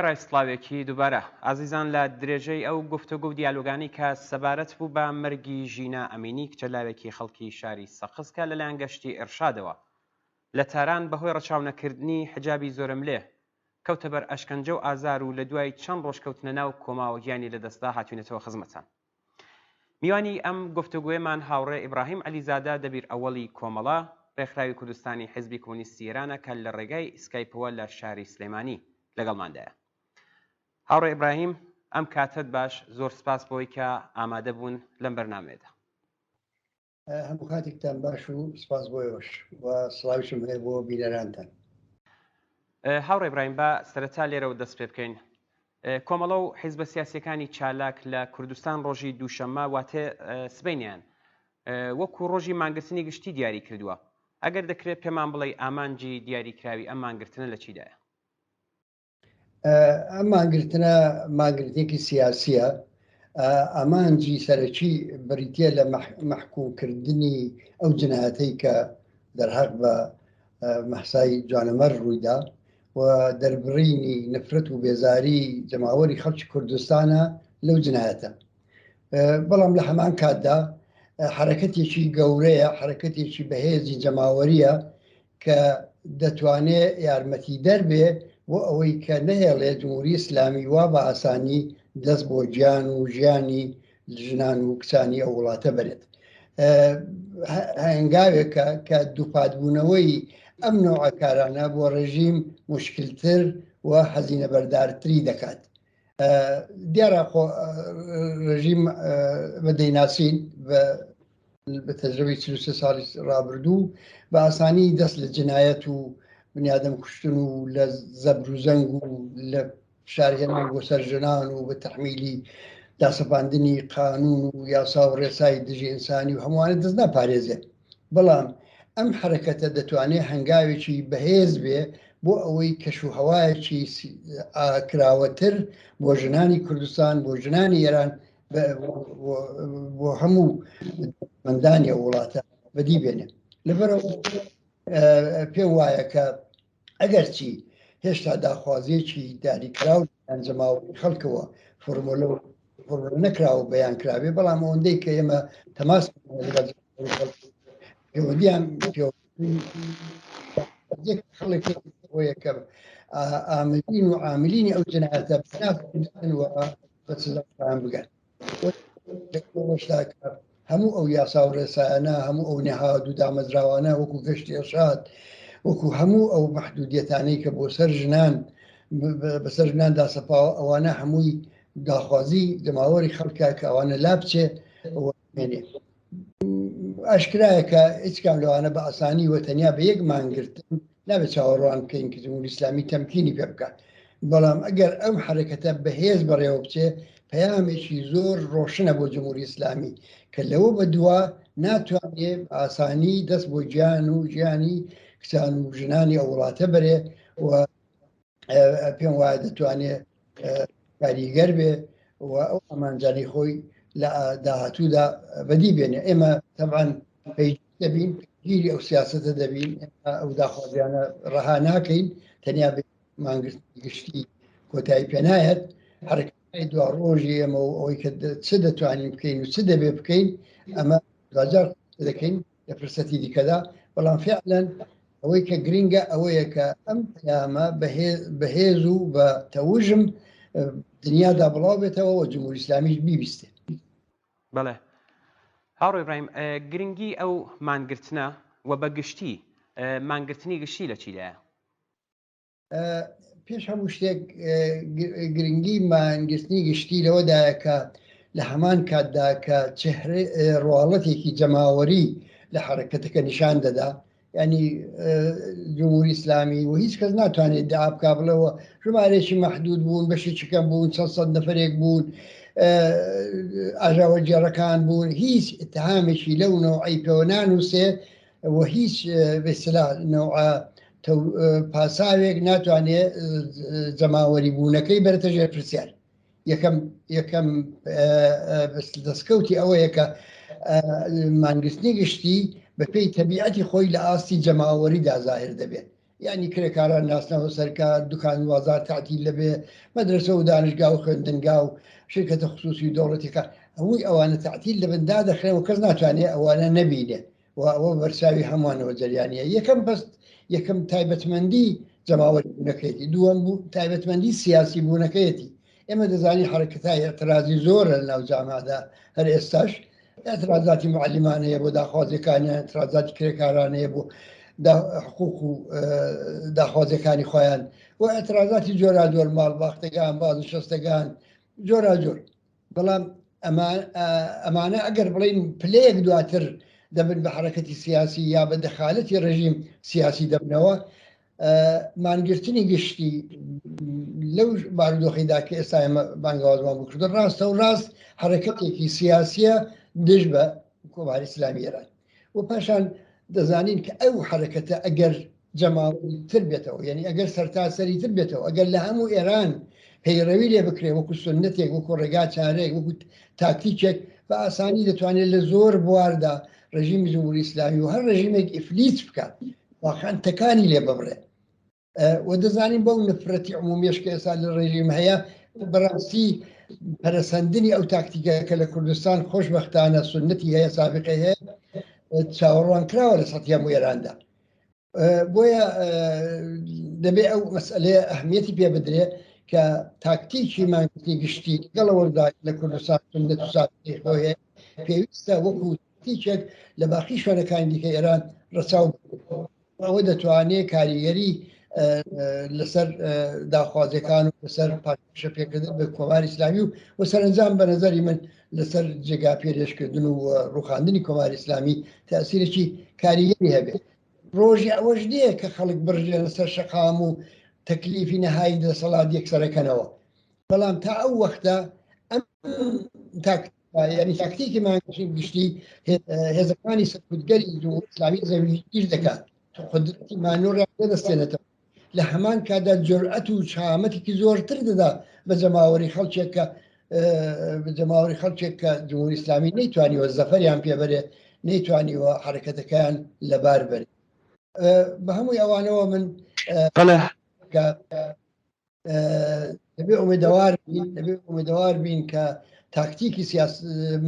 وێڕای سڵاوێکی دووبارە ئازیزان لە درێژەی ئەو گفتوگۆ و دیالۆگانەی کە سەبارەت بوو بە مەرگی ژینا ئەمینی کچە لاوێکی خەڵکی شاری سەقز کە لەلایەن گەشتی ئێرشادەوە لە تاران بەهۆی ڕەچاونەکردنی حجابی زۆرەملێ کەوتە بەر ئەشکەنجە و ئازار و لە دوای چەند ڕۆژ کەوتنە ناو کۆماوە گیانی لەدەستدا هاتوینەتەوە خزمەتان. میوانی ئەم گفتوگۆیەمان هاوڕێ ئیبراهیم عەلیزادە دەبیر ئەوەڵی کۆمەڵە، ڕێکخراوی کوردستانی حیزبی کۆمۆنیستی ئێرانە کە لە ڕێگای ئیسکایپەوە لە شاری سلێمانی لەگەڵماندایە. هاوڕێ ئیبراهیم ئەم کاتەت باش، زۆر سپاس بۆی کە ئامادە بوون لەم بەرنامەیەدا. هەموو کاتێکتان باش و سپاس بۆ ئێوەش و سڵاویشم هەیە بۆ بینەرانتان. هاوڕێ ئیبراهیم با سەرەتا لێرەوە دەست پێ بکەین. کۆمەڵە و حیزبە سیاسیەکانی چالاک لە کوردستان ڕۆژی دووشەممە واتە سبەینیان وەکو ڕۆژی مانگرتنی گشتی دیاری کردووە. ئەگەر دەکرێت پێمان بڵێی ئامانجی دیاریکراوی ئەم مانگرتنە لە چیدایە؟ ئەم مانگرتنە مانگرتنێکی سیاسیە ئامانجی سەرەکی بریتە لە مەحکومکردنی ئەو جنایەتەی کە دەرهەق بە مەحسای جوانەمەر ڕوویدا و دەربڕینی نفرەت و بێزاری جەماوەری خەڵکی کوردستانە لەو جنایەتە بەڵام لە هەمان کاتدا حرەکەتێکی گەورەیە حرەکەتێکی بەهێزی جەماوەریە کە دەتوانێ یارمەتیدەر بێ بۆ ئەوەی کە نەهێڵێ جمهوری ئیسلامی وا بە ئاسانی دەست بۆ گیان و ژیانی ژنان و کچانی ئەو وڵاتە بەرێت. هەنگاوێکە کە دووپاتبوونەوەی ئەم نەوعە کارانە بۆ ڕێژیم موشکلتر و هەزینەبەردارتری دەکات. دیارە خۆ ڕژیم بە دەیناسین بە بە تەجربەی 43 ساڵی ڕابردوو بە ئاسانی دەست لە جنایەت و بنیادەم کوشتن و لە زەبر و زەنگ و لە فشارهێنان بۆ سەر ژنان و بە تەحمیلی داسەپاندنی قانون و یاسا و ڕێسای دژی ئینسانی و هەمووانە دەست ناپارێزێت بەڵام ئەم حەرەکەتە دەتوانێت هەنگاوێکی بەهێز بێ بۆ ئەوەی کەش و هەوایەکی کراوەتر بۆ ژنانی کوردستان بۆ ژنانی ئێران بۆ هەموو مندانی ئەو وڵاتە بەدی بێنێ لەبەرەوە پێم وایە کە ئەگەرچی هێشتا داخوازیەکی دیاریکراو ئەنجەماوەی خەڵکەوە فۆرمۆلە فۆرمۆلە نەکراوە بەیان کرابێ بەڵام ئەوەندەی کە ئێمە تەماس پەیوەندیان خەڵک ئەوەیە کە ئامرین و عاملینی ئەو جنایەتە بناسن و بە سزا بگەن لەوەشدا کە هەموو ئەو یاسا و ڕێسایانە هەموو ئەو نهاد و دامەزراوانە وەکو گەشتی ئێرشاد وەکو هەموو ئەو مەحدودیەتانەی کە بۆ سەر ژنان بەسەر ژناندا سەپاوە ئەوانە هەمووی داخوازی جەماوەری خەڵکە کە ئەوانە لا بچێ مێنێ ئاشکرایە کە هیچ کام لەوانە بە ئاسانی و تەنیا بە یەک مانگرتن نابێت چاوەڕوان بکەین کە جمهوری ئیسلامی تەمکینی پێ بکات بەڵام ئەگەر ئەم حرەکەتە بەهێز بەڕێوە بچێ پەیامێکی زۆر ڕۆشنە بۆ جمهوری ئیسلامی کە لەوە بەدوا ناتوانێ ئاسانی دەست بۆ گیان و ژیانی کچان و ژنانی ئەو وڵاتە بەرێ و پێم وایە دەتوانێت کاریگەر بێ و ئەو ئامانجانی خۆی لە داهاتوودا بەدی بێنێ ئێمە تەبان دەبین گیری ئەو سیاستە دەبین ئەو داخوازیانە ڕەها ناکەین تەنیا مانگرتنی گشتی کۆتایی پێنایەت حرکەی دوا ڕۆژی ئێمە و ئەوەی کە چ دەتوانین بکەین و چ دەبێ بکەین ئەمە دواجار دەکەین لە فرسەتی دیکەدا بەڵام فعلەن ئەوەی کە گرنگە ئەوەیە کە ئەم پەیامە بەهێز و بە تەوژم دنیادا بڵاو بێتەوە و جمهوری ئیسلامیش بیبیستێ. بەڵێ هاوڕێ ئیبراهیم گرنگی ئەو مانگرتنە و بە گشتی مانگرتنی گشتی لە چیدایە؟ پێش هەموو شتێک گرنگی مانگرتنی گشتی لەوەدایە کە لە هەمان کاتدا کە ڕواڵەتێکی جەماوەری لە حرەکەتەکە نیشان دەدا ینی جمهوری ئیسلامی و هیچ کەس ناتوانێت داوا بکا بڵێەوە ژمارێکی مەحدود بوون بەشێکی کەم بوون چەند سەد نەفرێک بوون ئاژاوەگێڕەکان بوون هیچ اتهامێکی لەو نەوعی پێوە نانووسێ و هیچ بە اصطلاح نەوعە پاساوێک ناتوانێ جەماوەری بوونەکەی بەرێتە ژێر پرسیار یەکەم یەکەم دەستکەوتی ئەوەیە کە مانگرتنی گشتی بەپێی تەبیعەتی خۆی لە ئاستی جەماوەریدا زاهر دەبێت. یعنی کرێکاران ناسنەوە سەرکار، دوکان و بازار تەعتیل دەبێ، مەدرەسە و دانشگا و خوێندنگا و شرکەتە خسوسی و دەوڵەتیەکان هەمووی ئەوانە تەعتیل دەبن، دادەخرێن و کەس ناتوانێ ئەوانە نەبینێ و ئەوە بەرچاوی هەمووانەوە جەریانیە. یەکەم پەست یەکەم تایبەتمەندی جەماوەری بوونەکەیەتی، دووەم بوو تایبەتمەندی سیاسی بوونەکەیەتی. ئێمە دەزانین حەرەکەتای ئیعترازی زۆرە لە ناو جامعەدا، هەر ئێستاش ئیعترازاتی معەلیمان هەیە بۆ داخوازیەکانیان، ئیعترازاتی کرێکاران هەیە بۆ حقوق و داخوازیەکانی خۆیان و ئیعترازاتی جۆراجۆر، ماڵباختەکان، بازنشەستەکان، جۆراجۆر. بەڵام ئەمانە ئەگەر بڵین پلەیەک دواتر دەبن بە حرەکەتی سیاسی یا بە دەخالەتی ڕژیم سیاسی دەبنەوە، مانگرتنی گشتی لەو بارودۆخیدا کە ئێستا ئێمە بانگەوازمان بۆ کردو ڕاستە و ڕاست حرەکەتێکی سیاسیە دژ بە کۆماری ئیسلامی ئێران و پاشان دەزانین کە ئەو حرەکەتە ئەگەر جەماوەری تر بێتەوە، یعنی ئەگەر سەرتاسەری تر بێتەوە، ئەگەر لە هەموو ئێران پەیڕەوی لێ بکرێ وەکو سنتێک، وەکو ڕێگا چارەیەک، وەکو تاکتیکێک، بە ئاسانی دەتوانێت لە زۆر بواردا ڕژیمی جمهوری ئیسلامی و هەر ڕژیمێک ئیفلیج بکات، واقعا تەکانی لێ ببڕێ. و دەزانین بەو نفرەتی عمومیش کە ئێستا لە ڕژیم هەیە، بەڕاستی پەرەسەندنی ئەو تاکتیکە کە لە کوردستان خۆشبەختانە سنەتی هەیە، سابقەی هەیە، چاوەڕوان کراوە لە سەطحی هەموو ئێراندا. بۆیە دەبێ ئەو مەسئلەیە ئەهمیەتی پێ بدرێ کە تاکتیکی مانگرتنی گشتی لەگەڵەوەدا لە کوردستان سنەت و سابقەی خۆی هەیە، پێویستە وەکو تاکتیکێک لە باقی شوێنەکانی دیکە ئێران ڕەچاو بکرێت. ئەوە دەتوانێت کاریگەری لەسەر داخوازیەکان و لەسەر پاشەکشە پێکردن بە کۆماری ئیسلامی و سەرەنجام بە نظری من لەسەر جێگا پێرێشکردن و ڕوخاندنی کۆماری ئیسلامی تاسیرێکی کاریگەری هەبێت. ڕۆژی ئەوەش نییە کە خەڵک بڕژێنە سەر شەقام و تەکلیفی نەهایی دەسەڵات یەکسەرەکەنەوە، بەڵام تا ئەو وەختە ئەم یعنی تاکتیکی مانگرتنی گشتی هێزەکانی سەرکوتگەری جمهوری ئیسلامی زەویگیر دەکات، قودرەتی مانۆڕیان لێدەستێنێتەوە، لە هەمان کاتدا جورئەت و شەهامەتێکی زۆرتر دەدا بە جەماوەری خەڵکێک کە جەماوەری خەڵکێک کە جمهوری ئیسلامی نەیتوانیوە زەفەریان پێبەرێ، نەیتوانیوە حرەکەتەکەیان لەبار بەرێ. بە هەمووی ئەوانەوە من بەڵێ کە دەبێ ئومێدەوار بین، دەبێ ئومێدەوار بین کە تاکتیکی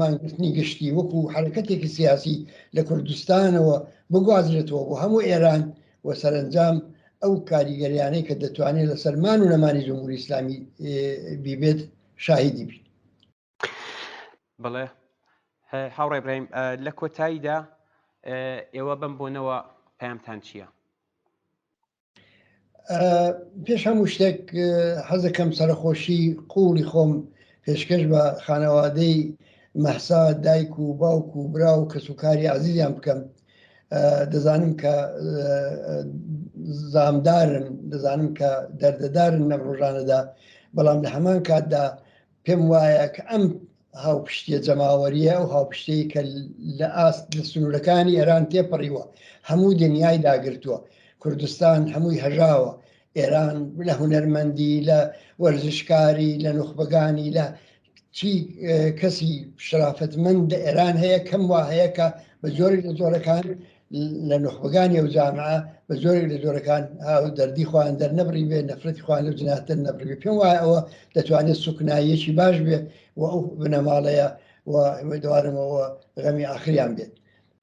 مانگرتنی گشتی وەکو حرەکەتێکی سیاسی لە کوردستانەوە بگوازرێتەوە بۆ هەموو ئێران و سەرەنجام ئەو کاریگەریانەی کە دەتوانێت لەسەر مان و نەمانی جمهوری ئیسلامی بیبێت شاهیدی بین. بەڵێ هاوڕێ ئیبراهیم، لە کۆتاییدا ئێوە بەم بۆنەوە پەیامتان چییە؟ پێش هەموو شتێک حەزەکەم سەرەخۆشی قوڵی خۆم پێشکەش بە خانەوادەی مەهسا، دایک و باوک و برا و کەسوکاری عزیزیان بکەم. دەزانم کە زامدارن، دەزانم کە دەردەدارن لەم ڕۆژانەدا، بەڵام لە هەمان کاتدا پێم وایە کە ئەم هاوپشتیە جەماوەریە، ئەو هاوپشتەی کە لە ئاست لە سنوورەکانی ئێران تێپەڕیوە، هەموو دنیای داگرتووە، کوردستان هەمووی هەژاوە، ئێران لە هونەرمەندی، لە وەرزشکاری، لە نوخبەگانی، لە چی کەسی شرافتمەند لە ئێران هەیە، کەم وا هەیە کە بە جۆرێک لە جۆرەکان لە نوخبەگانی ئەو جامعە بە جۆرێک لە جۆرەکان هاو دەردی خۆیان دەرنەبڕی بێ، نەفرەتی خۆیان لەو جنایەت دەرنەبڕی بێ. پێم وایە ئەوە دەتوانێت سوکناییەکی باش بێ و ئەو بنەماڵەیە و ئومێدەوارمەوە غەمی ئاخریان بێت.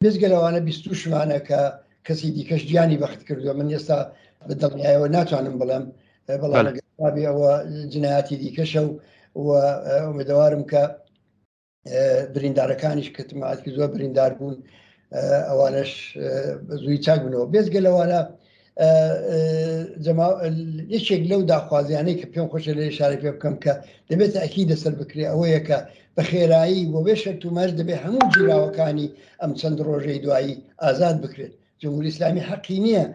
بێجگە لەوانە بیستوشمانە کە کەسی دیکەش گیانی بەخت کردووە، من ئێستا بە دڵنیایەوە ناتوانم بڵێم، بەڵام ئەگەر ئەوە جنایەتی دیکەشە و ئومێدەوارم کە بریندارەکانیش کە تماعاتکی زۆر بریندار بوون ئەوانش زووی چاک بنەوە. بێزگە لەوانە یەکێک لەو داخوازیانەی کە پێم خۆشە لێ شارە پێ بکەم کە دەبێت ئەکی دەسەر بکرێ ئەوەیە کە بە خێرایی بۆ بێ شەرت و مەرج دەبێت هەموو گیراوەکانی ئەم چەند ڕۆژەی دوایی ئازاد بکرێت. جمهوری ئیسلامی حەقی نییە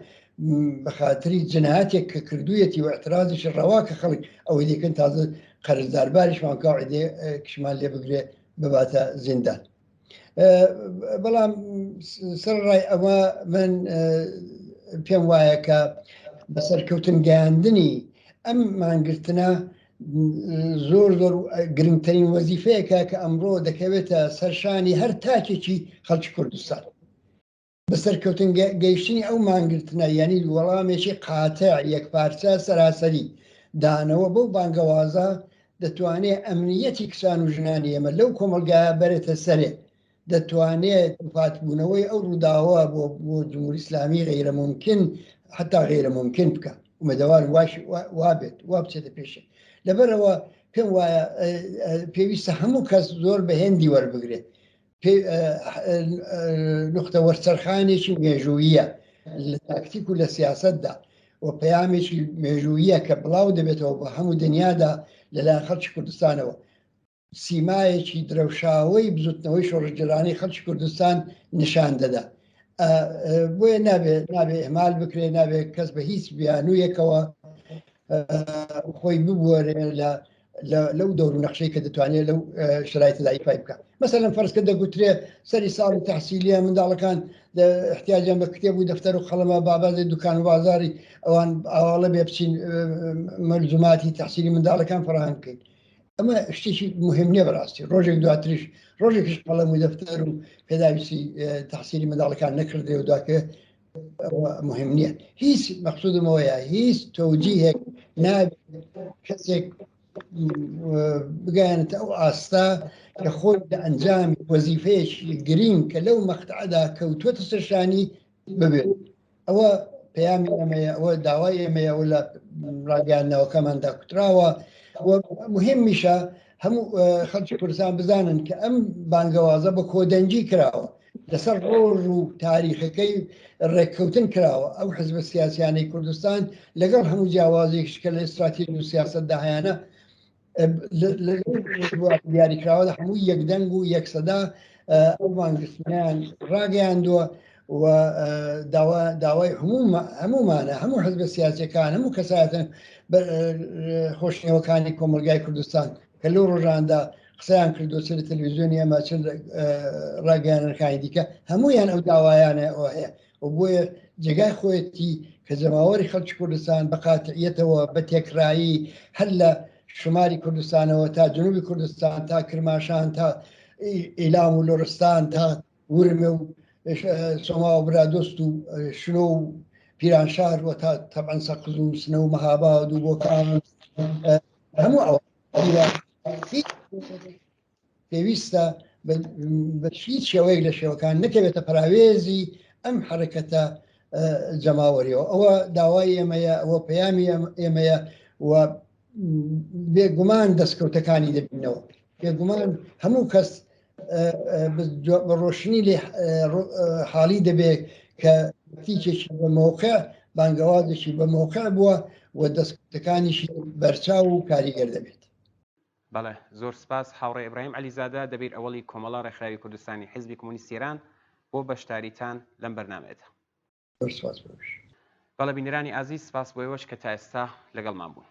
بە خاتری جنایەتێک کە کردوویەتی و اعتراضیش ڕەوا کە خەڵک ئەوەی دیکەن تازە قەرزدارباریشمان کا عیدێ کشمان لێ بگرێ بباتە زیندان. بەڵام سەرڕای ئەوە من پێم وایە کە بە سەرکەوتن گەیاندنی ئەم مانگرتنە زۆر زۆر گرنگترین وەزیفەیەکە کە ئەمڕۆ دەکەوێتە سەرشانی هەر تاکێکی خەڵکی کوردستان. بە سەرکەوتن گەیشتنی ئەو مانگرتنە یانی وەڵامێکی قاتع، یەکپارچە، سەراسەری دانەوە بەو بانگەوازە دەتوانێ ئەمنییەتی کچان و ژنانی ئێمە لەو کۆمەڵگایە بەرێتە سەرێ، دەتوانێ دووپاتبوونەوەی ئەو ڕووداوە بۆ بۆ جمهوری ئیسلامی غەیرە مومکن حەتا غەیرە مومکن بکا. ئومێدەوارم واش وا بێت، وا بچێتە پێشێ. لەبەرئەوە پێم وایە پێویستە هەموو کەس زۆر بە هێندی وەربگرێت. نوختە وەرچەرخانێکی مێژوویە لە تاکتیک و لە سیاستدا و پەیامێکی مێژوویە کە بڵاو دەبێتەوە بە هەموو دنیادا لەلایەن خەڵکی کوردستانەوە سیمایەکی درەوشاوەی بزوتنەوەی شۆڕشگێرانەی خەڵکی کوردستان نیشان دەدا بۆیە نابێ نابێ ئەمال بکرێ نابێ کەس بە هیچ بیانوویەکەوە خۆی ببوەرێ لە لەو دەور و نەخشەی کە دەتوانێت لەو شرایطدا ئیفای بکات مەسەلەن فەرز کە دەگوترێ سەری ساڵی تحصیلیە منداڵەکان احتیاجیان بە کتێب و دەفتەر و قەڵەمە بابازێ دوکان و بازاری ئەوان ئاواڵە بێ بچین مەلزوماتی تحصیلی منداڵەکان فراهەم بکەین ئەمە شتێکی مهم نییە بەڕاستی ڕۆژێک دواتریش ڕۆژێکیش قەڵەم و دەفتەر و پێداویستی تحصیلی منداڵەکان نەکردێ و داکە مهم نییە هیچ مەقصودمەوەیە هیچ تەوجیهێک نابێت کەسێک بگەیەنێتە ئەو ئاستا کە خۆی لە ئەنجامی وەزیفەیەکی گرینگ کە لەو مەقتەعدا کەوتووەتە سەرشانی ببێت ئەوە پەیامی ئێمەیە ئەوە داوای ئێمەیە ئەوە لە ڕاگەیاندنەوەکەماندا کوتراوە و مهمیشە هەموو خەڵکی کوردستان بزانن کە ئەم بانگەوازە بە کۆدەنگی کراوە لەسەر ڕۆژ و تاریخەکەی ڕێککەوتن کراوە ئەو حزبە سیاسیانەی کوردستان لەگەڵ هەموو جیاوازێکش کە لە ئستراتیژ و سیاستدا هەیانە دیاریکراوە لە هەموو یەکدەنگ و یەکسەدا ئەو مانگرتنیان ڕاگەیاندووە و داوا داوای هەموو هەموومانە هەموو حزبە سیاسەکان هەموو کەسایەتە خۆشنێوەکانی کۆمەلگای کوردستان کە لەو ڕۆژاندا قسەیان کردو چ لە تەلویزیۆنی ئەمە چ ڕاگەیانەکانی دیکە هەمویان ئەو داوایانە ئەوە هەیە و بۆیە جێگای خۆیەتی کە جەماوەری خەڵکی کوردستان بە قاتعیەتەوە بە تێکرایی هەر لە شماری کوردستانەوە تا جنوبی کوردستان تا کرماشان تا ئیلام و لۆرستان تا ورمێ و سۆما و برادۆست و شنۆ و پیرانشار و تا تەبعەن سەقز و سنە و مەهاباد و بۆکان هەموو ئەوە پێویستە بە هیچ شێوەیەک لە شێوەکان نەکەوێتە پەراوێزی ئەم حرەکەتە جەماوەریەوە ئەوە داوای ئێمەیە ئەوە پەیامی ئێمەیە و بێگومان دەستکەوتەکانی دەبینەوە بێگومان هەموو کەس بە ڕۆشنی لێ حاڵی دەبێت کە تیکێکی بە مەوقع بانگەوازێکی بە مەوقع بووە و دەستکەوتەکانیشی بەرچاو و کاریگەر دەبێت. بەڵێ زۆر سپاس هاوڕێ ئیبراهیم عەلیزادە دەبیر ئەوەڵی کۆمەڵە ڕێکخراوی کوردستانی حیزبی کۆمۆنیستی ئێران بۆ بەشداریتان لەم بەرنامەیەدا. زۆر سپاس بۆ ئێوەش. بەڵێ بینەرانی ئازیز سپاس بۆ ئێوەش کە تا ئێستا لەگەڵمان بوون.